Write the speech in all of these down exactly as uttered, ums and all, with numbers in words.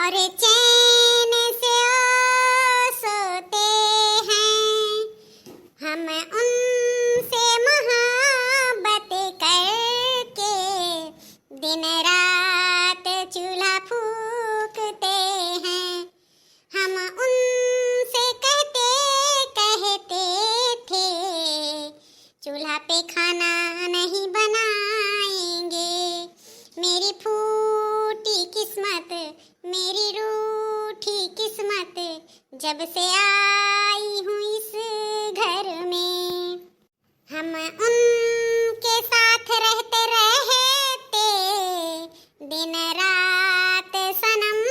और चैन से वो सोते हैं, हम उनसे मोहब्बत करके दिन रात चूल्हा फूकते हैं। हम उनसे कहते कहते थे, चूल्हा पे खाना नहीं बनाएंगे। मेरी फूटी किस्मत, मेरी रूठी किस्मत, जब से आई हूँ इस घर में। हम उनके साथ रहते रहते दिन रात सनम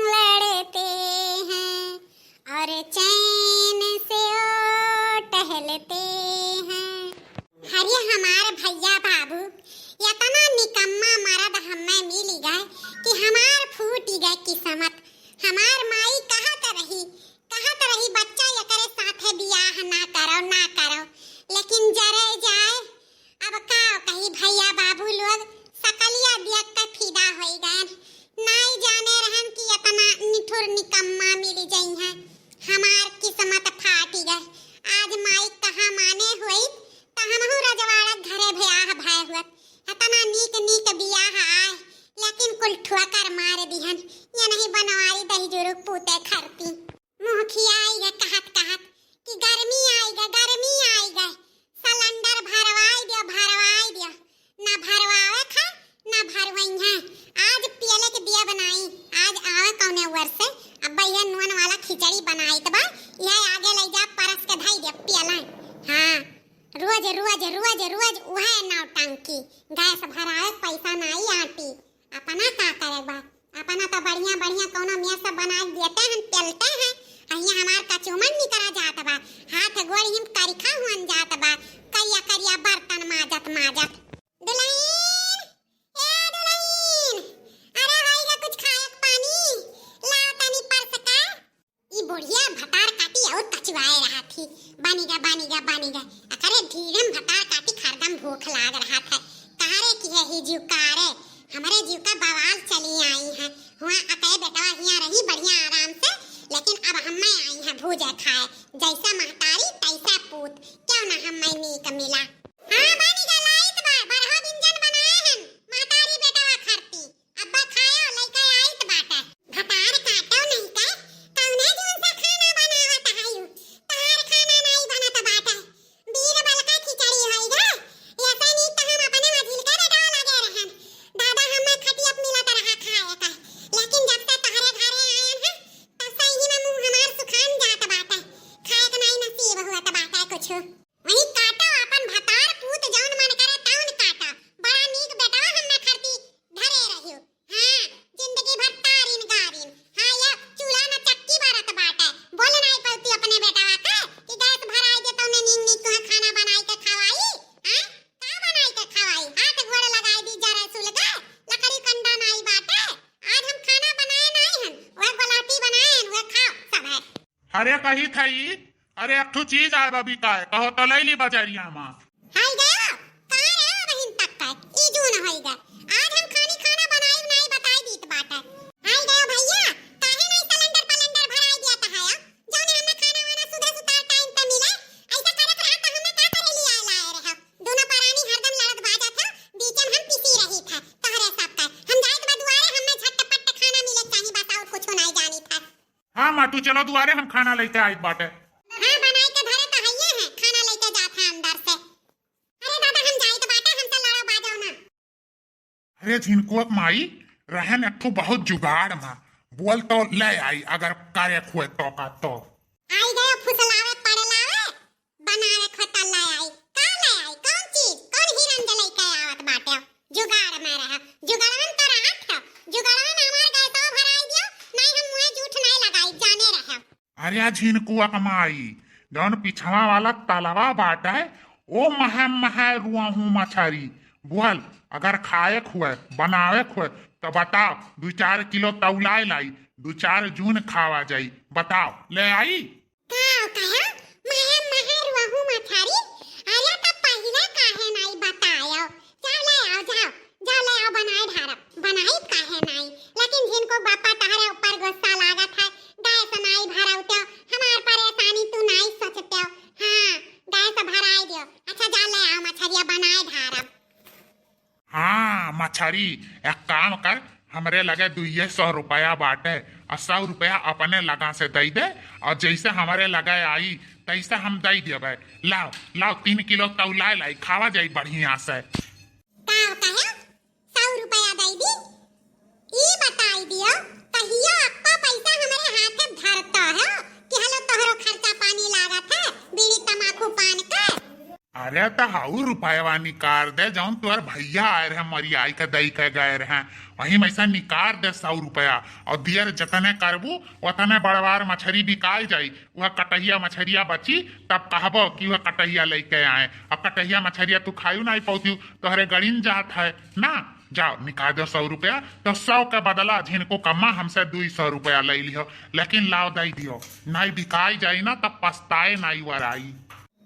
लड़ते हैं और चैन से वो टहलते हैं। अरे हमार भैया बाबू, इतना निकम्मा मरद हमें मिल गए कि हमार फूट गए किस्मत। हमार माई कहत रही, कहत रही, "बच्चा, एकरे साथे बियाह ना करो, ना करो।" लेकिन जरे जाए, अब का कही भैया बाबू लोग, सकलिया देख के फिदा होई गए। नाई जाने रहन कि इतना निठुर निकम्मा मिल जइहें। हमार किस्मत फाटी गए। आज माई कहा माने होई, त हमहू रजवाड़ा घरे ब्याह भय हुअत। इतना नीक नीक बियाह आए, लेकिन कुल ठोकर मार दिहन। ये नहीं बनवारी दही जुरुक पूते खरती। मुँह खियाई गे कहत कहत कि गर्मी आई गे, गर्मी आई गे, सिलेंडर भरवाई दियो, भरवाई दियो। ना भरवावे खा, ना भरवइहें। आज पियले के दिया बनाई, आज आवे कौने ओर से, अब ये नून वाला खिचड़ी बनाइत बा, यह आगे ले जा परस के धई दे पियला। हाँ, रोज, रोज, रोज, रोज उहे नौटंकी, गैस भरावे के पैसा नाई आटी, अपना का करे बा? अपना तो बढ़िया बढ़िया कौनो मेस से बना के देते हैं, पेलते हैं। अहिया हमार कचूमन निकरा जात बा, हाथ गोड़ हिम करिखा हुअन जात बा, करिया करिया बर्तन माजत माजत। दुलहिन, ए दुलहिन, अरे होई गे कुछ खाए के पानी, लाओ तनी परस का। ई बुढ़िया भतार काटी और कचुआए रहा थी। बनी गा, बनी गा, बनी गा। अकरे धीरम भतार काटी खरदम भूख लाग रहा था। कहा रे कि है ही जीव का रे, हमरे जीव का बवाल चली आई है। हुआ अकरे बेटवा हिया रही बढ़िया आराम से, लेकिन अब हमें आई है भूजे खाए। जैसा महतारी तैसा पूत, क्यों ना हमें नीक मिला। हाँ, बनी गा, लाइत बा, बरहा दिन जन बनाए हन, महतारी बेटवा खरती। अब्बा खायो, लइका आइत बाटे। भतार काटो नहीं के, कौने जून से खाना बनावत हयू? तहार खाना नाई बनत बाटे। बीर बलका खिचड़ी होई गे। ऐसे नीक त हम अपने मझिल के बेटवा लगे रहन। दादा हमें खटियप मिलत रहा खाए का। लेकिन जब से तहरे घरे आयन है, तब से इही में मुँह हमार सुखान जात बाटे। खाए के नाई नसीब हुअत बाटे कुछ। वही काटो अपन भतार पूत जौन मन करे तौन काटो। बड़ा नीक बेटवा हमें खरती धरे रहियो। हाँ, जिंदगी भर तारिन गारिन। हाँ, ये चूल्हा न चक्की बरत बाटे। बोल नाई पौती अपने बेटवा के कि गैस भराई दे तौने नीक नीक तुहे खाना बनाई के खवाई। हाँ, का बनाई के खवाई? हाथ गोड़ लगाई दी जरे सुल के, लकड़ी कंडा नाई बाटे। आज हम खाना बनाए नाई हन, वह गोलहटी बनाए हन, वह खाओ सब है। अरे कही थई, अरे एक ठो चीज आए बा बिकाए, कहो तो लई ली बजरिया मा। हाय गयो, कहाँ रहे बहिन तक का? ई जून होई गा। आज हम खानी खाना बनाई नाई बताई दीत बाटे। हाय गयो भैया, काहे नाई सिलेंडर पलेंडर भराई दिया था है? जौने हमें खाना वाना सुधा सुतार टाइम पे मिले, ऐसा करत रहा तो हमें का करे लिया लाए रहे? दोनों परानी हरदम लड़त बाजत है, बीचन हम पिसी रही था, तहरे सब का। हम जाइत बा दुआरे, हमें झटपट खाना मिले चाही, बस और कुछ नाई जानी था। हाँ माँ, तू चलो दुआरे, हम खाना लेके आइत बाटे। हाँ, बनाई के धरे तो हइये है, खाना लेके जात है अंदर से। अरे दादा, हम जाइत बाटे, हमसे लड़ो बाजो ना। अरे झिनकुआ के माई, रहन एक ठो बहुत जुगाड़ मा, बोल तो ले आई, अगर करे खुए तो का तो। आई गयो फुसलावे पड़लावे, बनावे खोता ले आई। का ले आई? कौन चीज? कौन हिरन जे लेके आवत बाटे? जुगाड़ में रहा। जुगाड़वन तो रहत है। जुगाड़वन हमार गैसवा भराई दियो, नहीं हम मुँहे जूठ नहीं लगाई, जाने रहे। अरे आ झिनकुआ कमाई, जौन पिछवा वाला तलवा बाटे, ओ महे महे रुआहू मछरी। बोल, अगर खाए खुए, बनावे खुए, तो बताओ, दू चार किलो तौलाए लाई, दू चार जून खावा जाई। बताओ, ले आई? का कहा? महे, महे रुआहू मछरी? अरे त पहिले काहे नाई बतायो? जाओ ले आओ, जाओ, जाओ ले आओ, बनाए ढारब, बनाई काहे नाई? लेकिन झिनकुआ बापा तहरे ऊपर गुस्सा लागत है, गैस नाई भरौतेव, हमार परेशानी तू नाई सोचतेव। हाँ, गैस भराई दियो। अच्छा जा ले आओ मछरिया बनाए धारब। हाँ मछरी, एक काम कर, हमरे लगे दुइये सौ रुपया बाटे, और सौ रुपया अपने लगा से दई दे, और जैसे हमरे लगे आई तैसे हम दई देबे। लाओ लाओ, तीन किलो तौलाए लाई, खावा जाई बढ़िया से। का कहे? सौ रुपया दई दी? ई बताई दियो, कहियो अक्का पैसा हमरे हाथे धरता है कि हलो तोहरो खर्चा पानी लागत है, बीड़ी तमाकू पान के? अरे त हऊ रुपयवा निकाल दे, जौन तोहर भैया आए रहे मरियाई के दई के गए रहे, वही में से निकाल दे सौ रुपया, और दियर जतने करबू ओतने बड़वार मछरी बिकाई जाई। वह कटहिया मछरिया बची, तब कहबो कि वह कटहिया लइके आए। अब कटहिया मछरिया तू खायू नाई पौतियू, तोहरे गड़िन जात है ना। जाओ निकाल दो सौ रुपया, तो सौ के बदला झिनको कम्मा हमसे दुई सौ रुपया ले लियो, लेकिन लाओ दई दियो, नाई बिकाई जाई ना तब पछताए नाई वराई।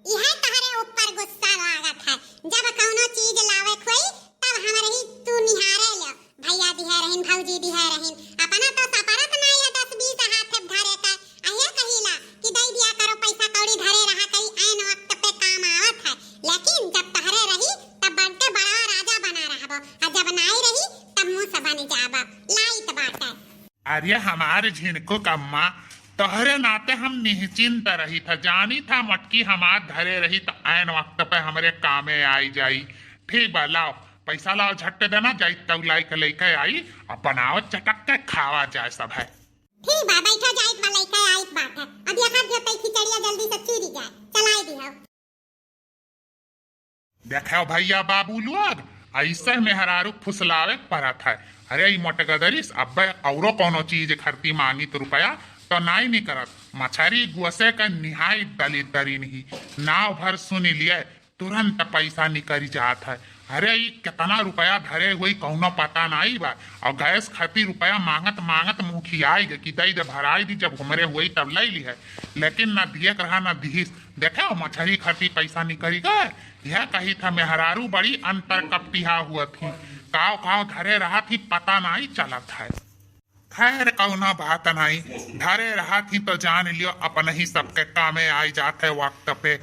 इहे तोहरे ऊपर गुस्सा लागत है, जब कौनो चीज लावे खोई तब हमरे ही तू निहारे लो। भैया दिहे रहिन, भौजी दिहे रहिन, अपना तो सपरत नाई है दस बीस हाथे धरे का। अहे कहिला कि दई दिया करो, पैसा कौड़ी धरे रहा करी, ऐन वक्त पे काम आवत है, लेकिन जब तहरे रही तब बन के बड़ा राजा बना रहबो, और जब नाई रही तब मुंह से बन जाबो। लाइत बाटे। अरे हमार झिनको कम्मा, तोहरे नाते हम निश्चिंत रही था, जानी था मटकी हमार धरे रही तो ऐन वक्त पे हमरे कामे आई जाई। ठीक बा, लाओ पैसा लाओ, झट्टे देना, जाई तौलाई के लेके आई, अब बनाओ चटक के खावा जाए सब है। ठीक बा, बैठो, जाइत बा, लइका आइत बाटे। अब यहाँ जो तई खिचड़िया जल्दी से चूरी जाए, चलाई दिहो। देखो भैया बाबू लोग, ऐसे मेहरारू फुसलावे के परत है। अरे ई मोटगदरिस अब्बे औरो कौनो चीज खरती मांगी तो रुपया तो नाई निकरत। मछरी गोसे का निहाई दलिद्दरिन ही, नाव भर सुनी लिए तुरंत पैसा निकरी जात है। अरे ई कितना रुपया धरे हुई कौनो पता नाई बा, और गैस खातिर रुपया मांगत मांगत मुखियाई गे कि दई दे भराई दी, जब हमरे हुई तब लई ली है, लेकिन ना दिए के रहा ना दिहिस। देखे हो मछरी खातिर पैसा निकरी गए, यह कही था मेहरारू बड़ी अंतर कपटिहा हुआ थी, काव काव धरे रहा थी पता नाई चलत है। खैर कौनो बात नाई, धरे रहा थी तो जान लियो अपने ही सबके कामे आई जात है वक्त पे।